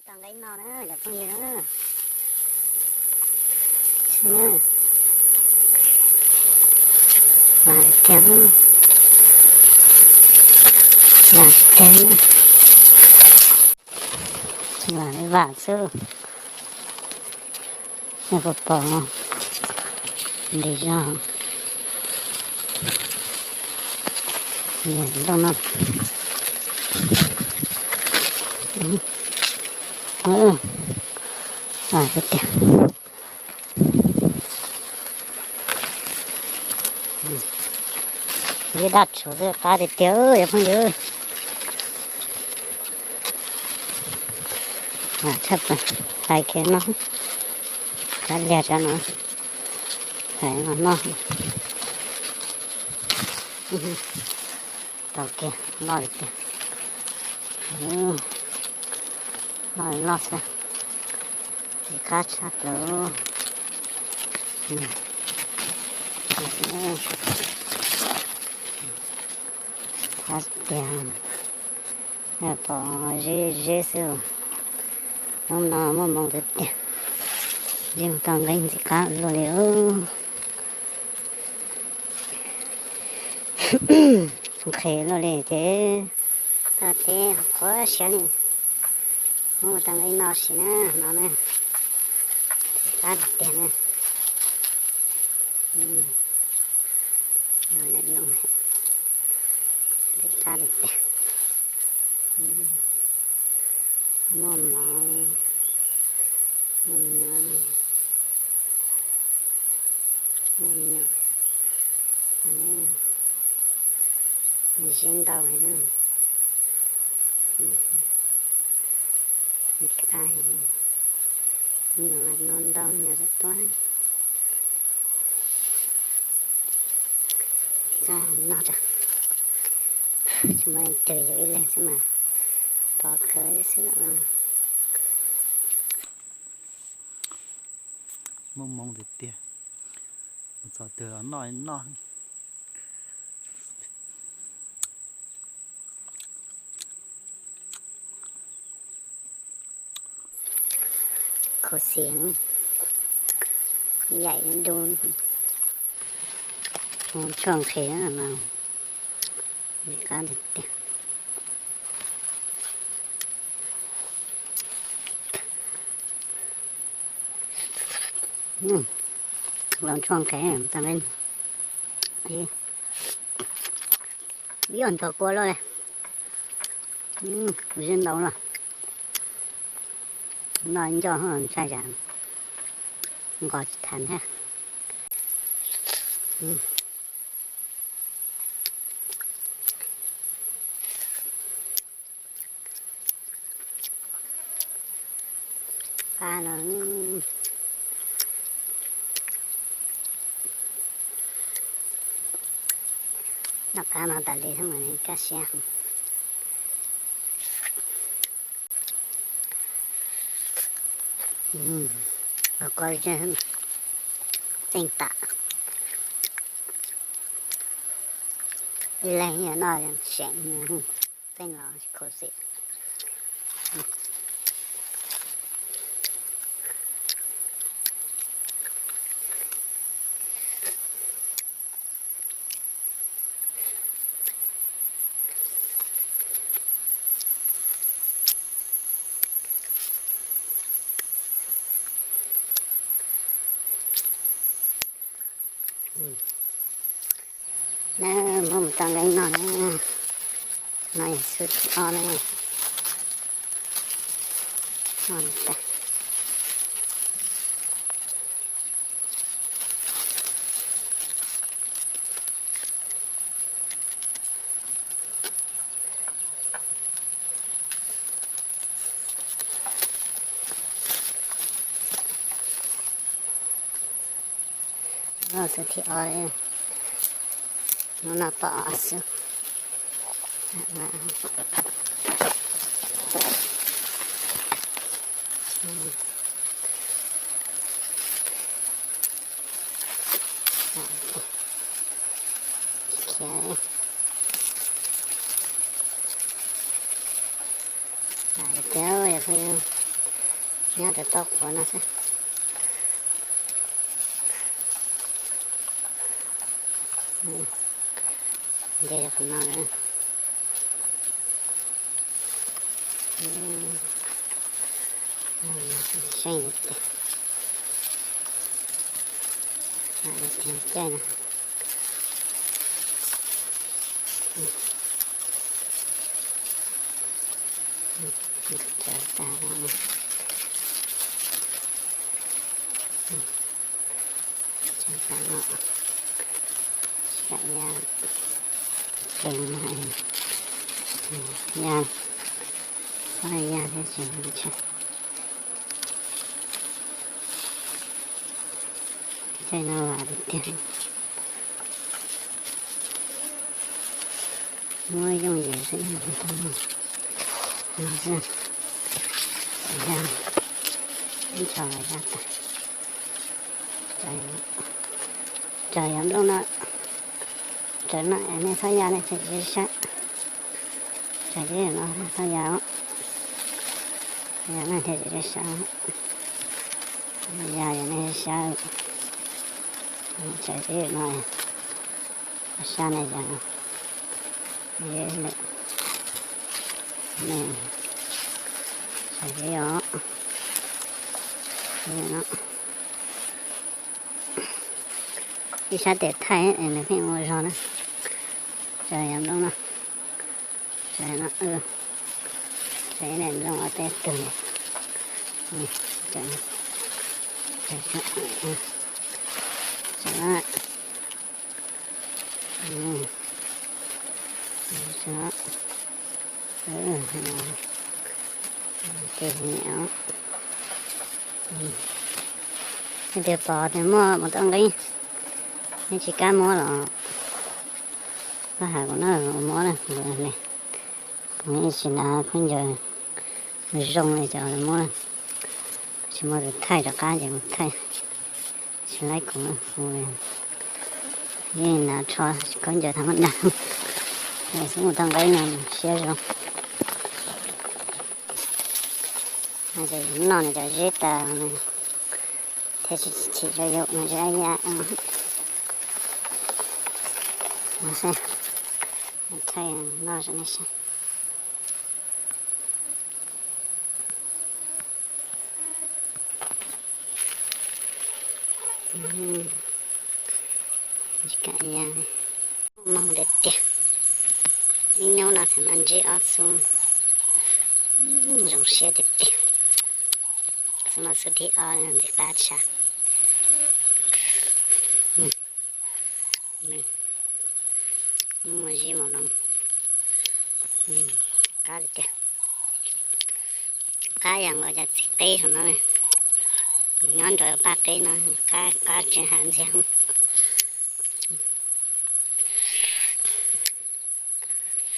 Tau nqaij noj na cov phooj ywg na. Vaj tiag, vaj tiag, vaj xwb. Nej puas pom, nti zog, nti zog no. Tiag tiag. Ib daj tshuv xwb, qab tiag tiag cov phooj ywg. Tshaj plaws, hlais kiag no, qab liag rau no, hlais no noj. Tau kiag, loj li tiag, loj li loj xwb, ntxim qab tshaj plaws. Qab tiag, pom zeb zeb xwb. Hnub no muaj hmoo tiag tiag, yeej tau nqaij ntxim qab luaj li. Nqhis luaj li ces tau teb qhuav siav li, muab tau nqaij noj sim na no na. Qab tiag na. Ntxim qab tiag tiag. Muaj mov, muaj nyob, muaj nyuam, zeb ntau li na. Ntxim qab, nyuam no ntau nyuam tuaj. Ntxim qab noj tso. Tsis muaj leej twg, yus ib leeg xwb mas pov khawv xwb. Muaj hmoo tiag tiag, mus txog twg los noj noj. Khuv xim, yaim dub, tshuaj nqhis mas qab tiag tiag. Los tshuaj nqhis tag li, ib ob nthos kua loj li, zeb ntau lawm. Noj ncauj ntshai tsam nqos tsis thaiv thiab. Qab no, noj qab no tas li thiab mas kaj siab. Qab ko, tseej tam, ib leeg noj seem, tseej los khuv xim. Na, muab mus tau nqaij noj na. No yog xub thib ob na. Noj tag. Xub thib ob, hnub no pom ob xub. Khiav tiag, yog phooj ywg. Nyob rau toj quav no xwb. Nce qhov no lawm. Seej tiag, caij no. Tsaws tas no. Tsaws tas no. Tsis kam ya, tseem ya, ya thiab tsis tshaj. Caij no vam tiag tiag. Muab yooj yim xwb, no xwb. Ya, ib ntsho los ya tas. Tsaws yav nplooj no, tsaws no nej txhob ya, nej tsis sab. Tsaws no txhob ya os. Ya no thiaj tsis sab. Ya yog nej sab. Tsaws no, sab na yog. Tsaws os. Ib sab tes thaij nws pheej ua zog na. Tsaws yav nplooj no. Tsaws no, tsaws ib daim nplooj ua tej tug. Tsaws no. Tej niam, nej tias pom tias muaj mus toj nqeeb, nej tsis kam muab los pab hais kuv na, muab na, kuv tsis hnav khaub ncaws zoo li cov muab na, tsis muaj tus thaij rov qab ces kuv thaij. Tsis laib kuv, kuv yeej hnav tsho khaub ncaws thav maj dag, xub mus toj nqeeb no siab zoo. Noj nws cov zeb tas thiaj tsis chim rau yus nws zeb ya. Thaij noj rau nej saib. Tsis kam ya, moog tiag tiag. Ib hnub no txawm mam ntsib ob xub, zoo siab tiag tiag. Xub no xub thib ob ntxim qab tshaj. Mus zib mus no, qab tiag tiag. Qab yam nkaus cov txiv qeb hauv no, nyob nrog paj qeb no, qab qab tsis hais ntxiag.